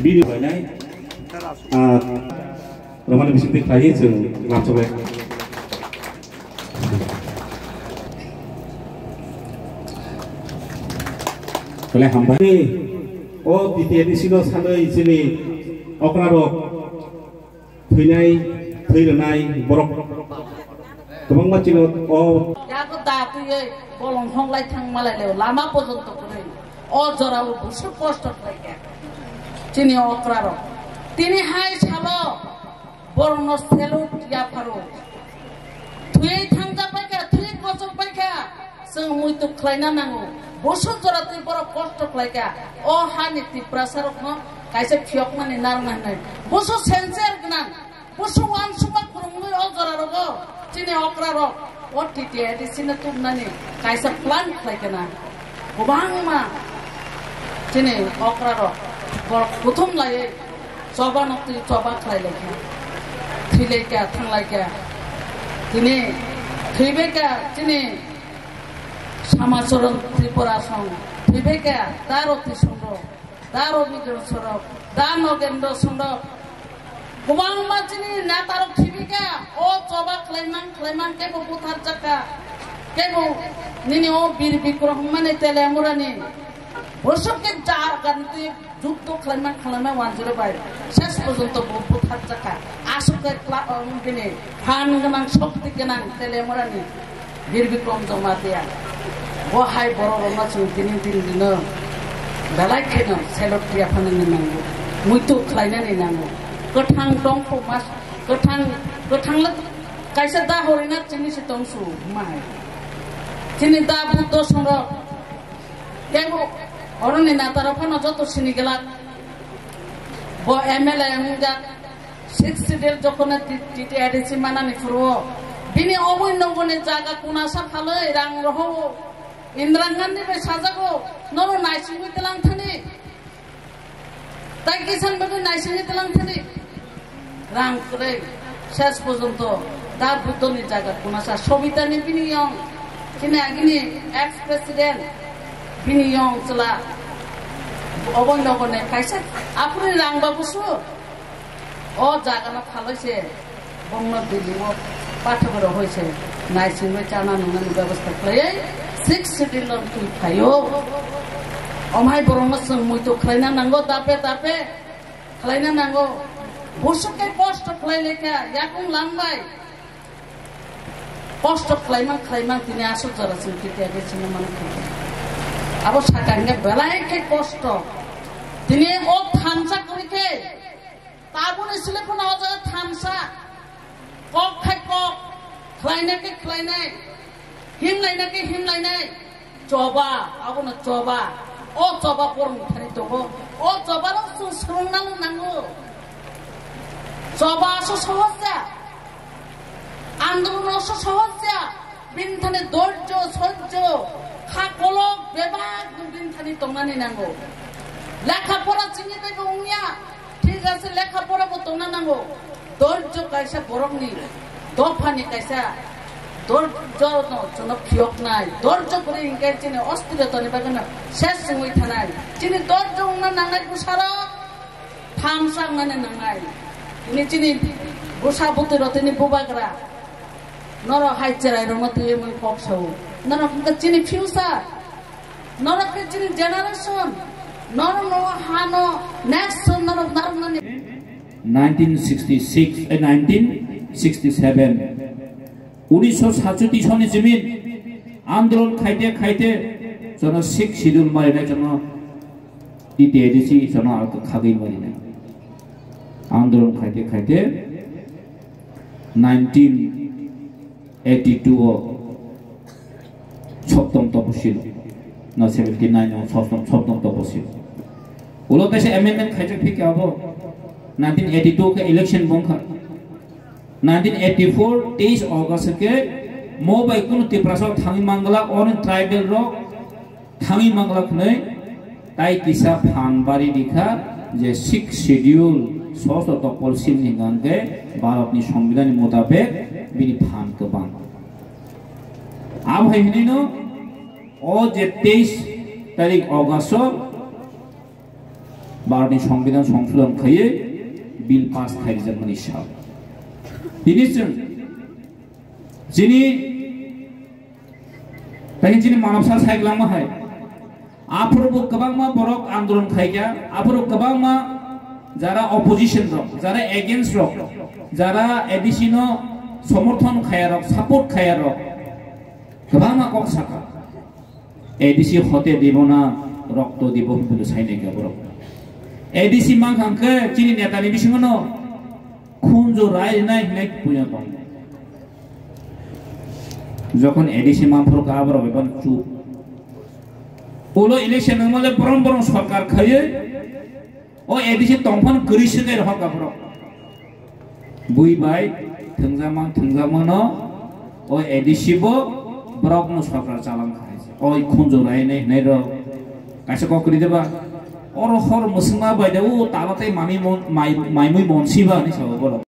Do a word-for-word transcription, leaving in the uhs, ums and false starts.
Bini bainai, ah, romani bisingtwi khlaiwi chwng lamsoklai. Belai hambai. O T T A D C no sanwi chini okrarok thwinai, thwi rwnai borok kwbangma chino o. Yago da twiwi bolong honglai thang malai leo lama porjonto kwrwi. O jorao busu kosto khlaikha chini okrarok. Tini hai salo borokno salute yapharo. Thwi thangjak paikha, thwi kochok paikha, chwng muitu khlaina nango. Busu jora twi borok kosto khlaikha. O hani Tiprasarokno kaisa phiyokmani narwkna hwnwi. Busu sincere gwnang. Busu uansukma kwrwngwi o jora rogo chini okra rok o T T A D C no tubnani kaisa plan khlai kana. Kwbangma chini okra rok borok kuthum laiwi choba no twi choba khlai laikha. Thwi laikha, thang laikha. Tini thwibaikha chini Samacharan Tripura song. Thwibaikha Daro Tisong rok. Da Robi Sorok, da Nogendro Sorok. Kwbangma chini netarok thibika, o choba khlaimang khlaimang kebo butharjaka, kebo nini o Bir Bikrom hwnmani Telemurani. Bosok ke ja ganti jukto khlaimang khlaimang wanjiro bai. Ses porjonto bo butharjaka. Asuk ke kla-, um, bini phan gwnang, shokti gwnang Telemurani. Bir Bikrom Jamatia. Bo hai borok rokno chwng tini tini dino belai kheno salute yaphani nango. Muitu khlainani nango. Kwthang tongkho mas, kwthang, kwthang le kaisa da horina chini si tongsu mai. Chini da Buddho Songho. Kebo oroni nataro phano joto sini gelak. Bo M L A wngya. Sixth Schedule jokhon T T A D C manani phuru o bini oboi nogoni jaga kunasa phalwi rang rohoro. Indira Gandhi bai sajago, "Nono naisingwi tlang thani. Tai kisan bagwi naisingwi tlang thani." Rang kwrwi ses porjonto da Buddhoni jaga kunasa Sobitani bini yong, chini agini ex president bini yong chwla oboi nogoni kaisa aphuru rang babusu. O jaga no phalwi se bongno Delhi o pathak rok hoi se naisingwi chana nungnani bebostha khlaiwi sixth schedule no twi phaio. Omhai borok no chwng muitu khlaina nango, dape dape khlaina nango. Busuk khe kosto khlai lekha yakung langbai. Kosto khlaimang khlaimang tini aswk jora chwng T T A D C no mano khlaimang. Abo saka hingke belai khe kosto. Tini o thansa kwrwi khe Tabukni sle phano o jaga thansa, kok khai kok, khlainai khe khlainai, himlainai khe himlainai, choba, abono choba, o choba borokni thani tongo, o choba rok chwng swrwngna nango. Choba aswk sohoj ya, andolon aswk sohoj ya. Bini thani dorjo, sojjo, kha kolok bebak bini thani tongnani nango. Lekha pora chini bai bo wngya, thik ase, lekha pora bo tongna nango. Dorjo kaisa borokni dophani kaisa dorjo no chwngno phiyoknai. Dorjo kwrwi hinkhe chini ostirotoni bagwino ses wngwi thanai. Chini dorjo wngna nangnai bwsarok. Thamsa wngnani nangnai. Tini chini bwsa bwtwi rok tini bubagra. Norok hai cherai rokno twiwi mui kok sao. Norok wngkha chini future. Norok khe chini generation. Norok no hano next son norok narwknani. Nineteen sixty-six, eh, nineteen sixty-seven. Unisho satchoti soni simin andolon khaite khaite jono sixth schedule marinai jono T T A D C jono alka khagwi marinai. Andolon khaite khaite nineteen eighty-two o Soptom Toposil na seventy-nine o Soptom, Soptom Toposil. Ulo kaisa amendment khaijak phikha abo nineteen eighty-two khe election bongkha. Nineteen eighty-four, teis August khe mo bai kunu Tiprasa thangwi mangla, oni tribal rok thangwi mangla khwnwi tai kisa phan bari rikha je sixth schedule sosto topol sim ni hwnka hwnkhe Bharat ni Songbidan ni mutabek bini phan kwbang. Abo hai hwnwi no o je teis tarik August o Bharatni Songbidan songsodhon khaiwi bill pass khaijakmani sal. Tini chwng chini tei chini manabsa saiglangma hai. Aphuru bo kwbangma borok andolon khaikha, aphuru kwbangma jara opposition rok, jara against rok, jara A D C no somorthon khaya rok, support khaya rok, kwbangma kok saka. A D C hote dibo na rokto dibo hinwi sainai kha borok. A D C mankha hwnkhe chini netani bisingo no khunju rai rinai hinwi puya tong. Jokhon A D C manphuru ka borok eban chup. Ulo election wngmale borom borom sorkar khaiwi o A D C tongphano kwrwi swngwi rohor ka borok. Bui bai thwngjakma thwngjakmano o A D C bo borokno sorkar chalang khai. Oi khunju rai hinwi hinwi rok kaisa kok kwrwi deba. Oro hor mwswngma bai de o tala tei mami mon-, mai-, maimui monsi ba hinwi sabo borok.